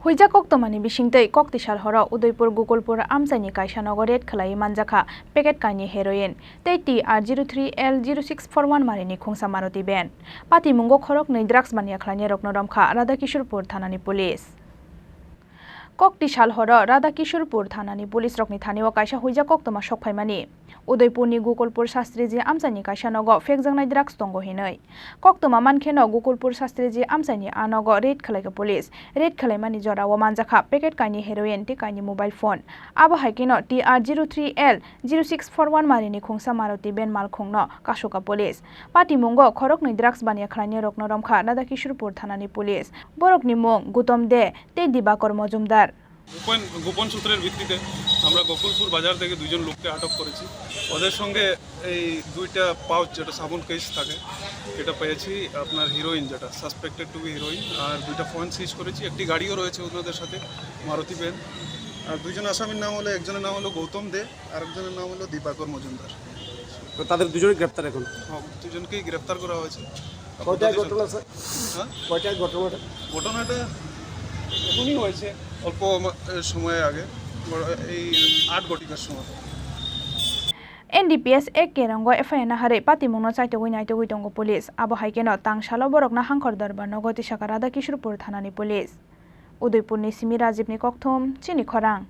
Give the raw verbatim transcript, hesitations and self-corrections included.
Huijak koktwmani bisingtwi koktisal horo Udaipur Gokulpur amchaini kaisa nogo raid khwlaiwi manjakha packet kainwi heroin tei T R zero three L zero six four one marini khungsa Maruti van. Patimungo khoroknwi drugs baniya khlainairokno romkha Radhakishorpur thanani police. Koktisal horo Radhakishorpur thanani police rokni thanio kaisa huijak koktwma sokphaimani. Udaipurni Gokulpur Shastriji amchaini kaisa nogo phekjaknai drugs tongo hinwi. Koktwma mankheno Gokulpur Shastriji amchaini a nogo raid khwlaikha police. Raid khwlaimani jorao manjakha packet kainwi heroin tei kainwi mobile phone. Abo hai kheno T R zero three L zero six four one marini khungsa Maruti van malkhungno kasukha police. Patimungo khoroknwi drugs baniya khlainairokno romkha Radhakishorpur thanani police. Borokni mung Gutom De tei Dibakor Mojumdar. গোপন, গোপন সূত্রের ভিত্তিতে আমরা গোকুলপুর বাজার থেকে দুজন লোককে আটক করেছি। ওদের সঙ্গে এই দুইটা পাউচ, যেটা সাবুন কেস থাকে, সেটা পেয়েছি, আপনার হিরোইন, যেটা সাসপেক্টেড টু বি হিরোইন, আর দুইটা ফোন সিজ করেছি, একটি গাড়িও রয়েছে ওনাদের সাথে, মারুতি ভ্যান। আর দুজন আসামির নাম হলো, একজনের নাম হলো গৌতম দে, আরেকজনের নাম হলো দীপাকর মজুমদার। তো তাদের দুজনই গ্রেপ্তার এখন? হ্যাঁ, দুজনকেই গ্রেপ্তার করা হয়েছে। কয়টায় ঘটনা, স্যার? হ্যাঁ? কয়টায় ঘটনাটা? ঘটনাটা এখনই হয়েছে, অল্প আমা-, এ, সময় আগে, এই আট ঘটিকার সময়। N D P S ek K rongo F I R naharwi patimungno chaitogwi naitogwi tongo police. Abo hai kheno tangsalo borokno Hangkhor Dorbar nogo tisakha Radhakishorpur thanani police. Udaipurni simi Rajibni kokthum, chini khorang.